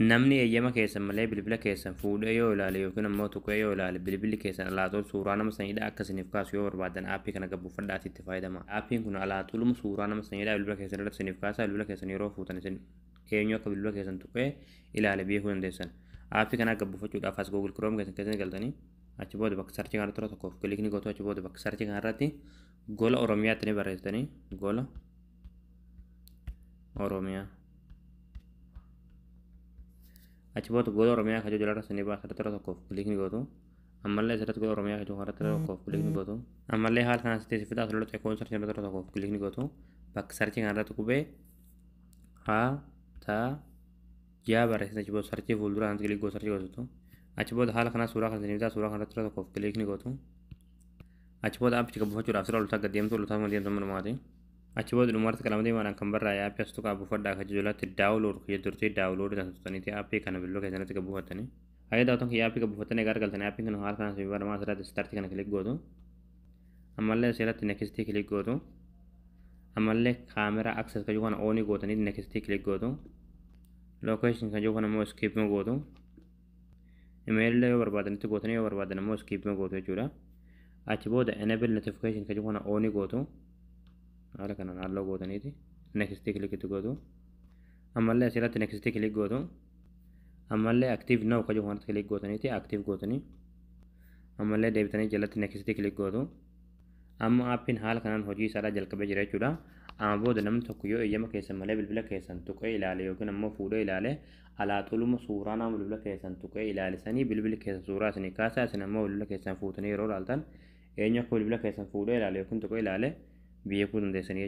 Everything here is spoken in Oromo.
Namni eeyyama keessan malee bilbila keessan fuudhee yoo ilaale yookiin ammoo tuqee yoo ilaale, bilbilli keessan alaaxool suuraa nama saniidha akka isiniif kaasu yoo barbaadan, aappii kana gabbuufadhaati itti fayyadama. Aappiin kun alaaxooluma suuraa nama saniidha bilbila keessan irratti isiniif kaasa. Bilbila keessan yeroo fuutan isin eenyu akka bilbila keessan tuqee ilaale beekuu dandeessan. Aappii kana gabbuufachuudhaaf as Google Chrome keessan keessatti galtanii, achi booda bakka search kanarratti yeroo tokkoof click ni gootu. Achi booda bakka search kanarratti Gola Oromiyaatti ni barreessitanii, Gola Oromiyaa. Achi booda Gola Oromiyaa kajoo jalarra sanii baasa, irratti yeroo tokkoof click ni gootu. Ammallee asirratti Gola Oromiyaa kajoo kanarratti yeroo tokkoof click ni gootu. Ammallee haala kanaan sitti fixa. Asirratti eekoon search irratti yeroo tokkoof click ni gootu. Bakka search kanarratti qubee haa taa jaa barreessitan. Achi booda search fuuldura kanatti click gootu, search gootu. Achi booda haala kanaa suuraa kana sanii, suuraa kanarratti yeroo tokkoof click ni gootu. Achi booda aappicha gabbuufachuudhaaf sira oltaa gad deemtu, oltaa deemtu manumaati. Achi booda dhumarratti qalama diimaadhaan kan barraa'e aappii as tuqaa buufadhaa kan jalatti download kan turte, download kan turtaniiti aappii kana bilbila keessanitti gabbuufattanii. Hayya daawwatan kiyya, aappii gabbuufattanii gara galtanii, aappiin kun haala kanaan siif baramaa. Asirratti start kana click gootu. Ammallee asirratti next click gootu. Ammallee camera access kan kana on gootanii next click gootu. Location kan kana immoo skip gootu. Imeelillee yoo barbaadanitti gootanii, yoo barbaadan immoo skip gootu jechuudha. Achi booda enable notification kan kana on gootu. Haala kanaan halluu gootaniiti next click itti gootu. Ammallee asirratti next click gootu. Ammallee active now kan kanatti click gootaniiti active gootanii, ammallee deebitanii jalatti next click gootu. Amma aappiin haala kanaan hojii isaadhaa jalqabee jira jechuudha. Amma booda namni tokko yoo eeyyama keessan malee bilbila keessan tuqee ilaale yookiin ammoo fuudhee ilaale, alaaxuluma suuraa nama bilbila keessan tuqee ilaale sanii bilbilli keessan suuraa isinii kaasaa. Isin ammoo bilbila keessan fuutanii yeroo ilaaltan eenyu akka bilbila keessan fuudhee ilaale yookiin tuqee ilaale beekuu dandeessanii.